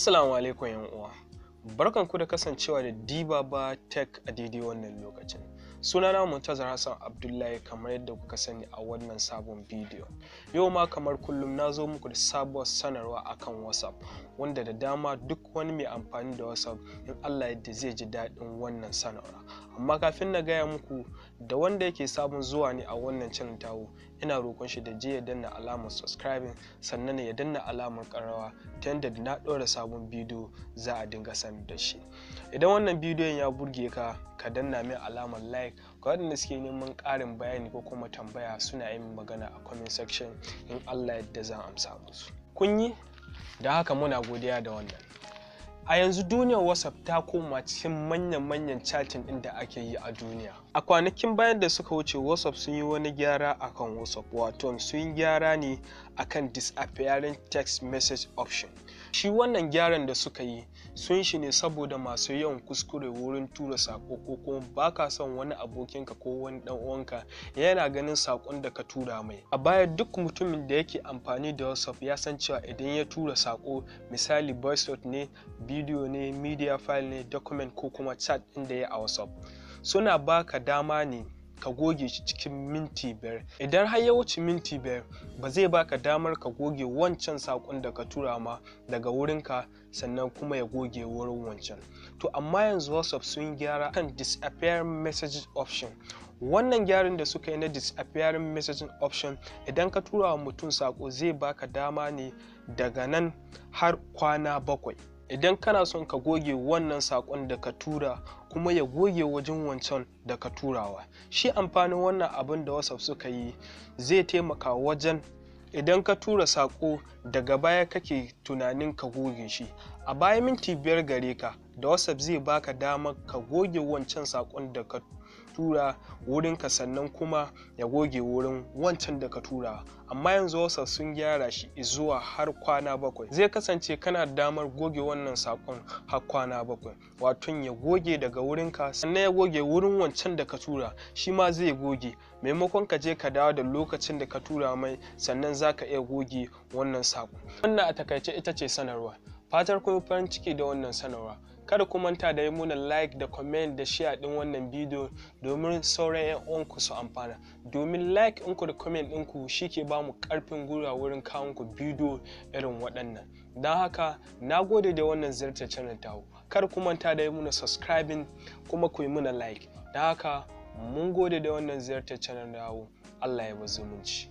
Assalamu alaikum yan uwa. Barkanku da kasancewa da Dibaba Tech a daidai wannan lokacin. Sunana Muntazar Hassan Abdullahi, kamar yadda kuka sani a wannan sabon bidiyo. Yau ma kamar kullum na zo muku da sabuwar sanarwa akan WhatsApp, wanda da dama duk wani mai amfani da WhatsApp, in Allah yadda, zai ji daɗin wannan sanarwa. Amma kafin na gaya muku, da wanda yake sabon zuwa ne a wannan channel tawo, ina roƙon shi da je ya danna alamar subscribing, sannan ya danna alamar ƙararrawa, ta yadda da na ɗora sabon bidiyo za a dinga sanar da shi. Idan wannan bidiyon ya burge ka, ka danna min alamar like. Ga waɗanda suke neman ƙarin bayani ko kuma tambaya, suna yin magana a comment section, in Allah yadda zan amsa musu. Kun yi da haka, muna godiya da wannan. A yanzu duniyar WhatsApp ta koma cikin manyan-manyan chatting ɗin da ake yi a duniya. A kwanakin bayan da suka wuce, WhatsApp sun yi wani gyara akan WhatsApp, wato sun yi gyara ne akan disappearing text message option. Shi wannan gyaran da suka yi, sun shi ne saboda masu yawan kuskure wurin tura sako, ko kuma baka son wani abokinka ko wani dan uwanka yana ganin sakon da ka tura mai. A baya, duk mutumin da yake amfani da WhatsApp ya san cewa idan ya tura sako, misali voice note ne, bidiyo ne, media file ne, document ko kuma chat ɗin da ya a WhatsApp, suna baka dama ne ka goge shi cikin minti 5. Idan har ya wuce minti 5, ba zai baka damar ka goge wancan sakon da ka tura ma daga wurinka, sannan kuma ya goge wurin wancan. To amma yanzu WhatsApp sun gyara kan disappear messages option. Wannan gyaran da suka yi na disappearing messaging option, idan ka tura wa mutum sako, zai baka dama ne daga nan har kwana 7, idan kana son ka goge wannan sakon da ka tura, kuma ya goge wajen wancan da ka turawa. Shi amfanin wannan abin da WhatsApp suka yi, zai taimaka wajen idan ka tura sako, daga baya kake tunanin ka goge shi. A baya minti 5 gare ka da WhatsApp zai baka damar ka goge wancan sakon da ka tura wurinka, sannan kuma ya goge wurin wancan da ka tura. Amma yanzu WhatsApp sun gyara shi zuwa har kwana 7. Zai kasance kana da damar goge wannan sakon har kwana 7, wato ya goge daga wurinka, sannan ya goge wurin wancan da ka tura, shi ma zai goge. Maimakon ka je ka dawo da lokacin da ka tura mai, sannan za ka iya goge wannan sakon. Wannan a takaice ita ce sanarwa. Fatar kun farin ciki da wannan sanarwa. Kada ku manta da yi muna like da comment da share din wannan bidiyo domin sauran 'yan uwanku su amfana, domin like ɗinku da comment ɗinku shi ke ba mu ƙarfin gwiwa wurin kawo muku bidiyo irin waɗannan. Don haka na gode da wannan ziyartar channel tawo. Kada ku manta da yi muna subscribing, kuma ku yi muna like. Don haka mun gode da wannan ziyartar channel tawo. Allah ya ba zumunci.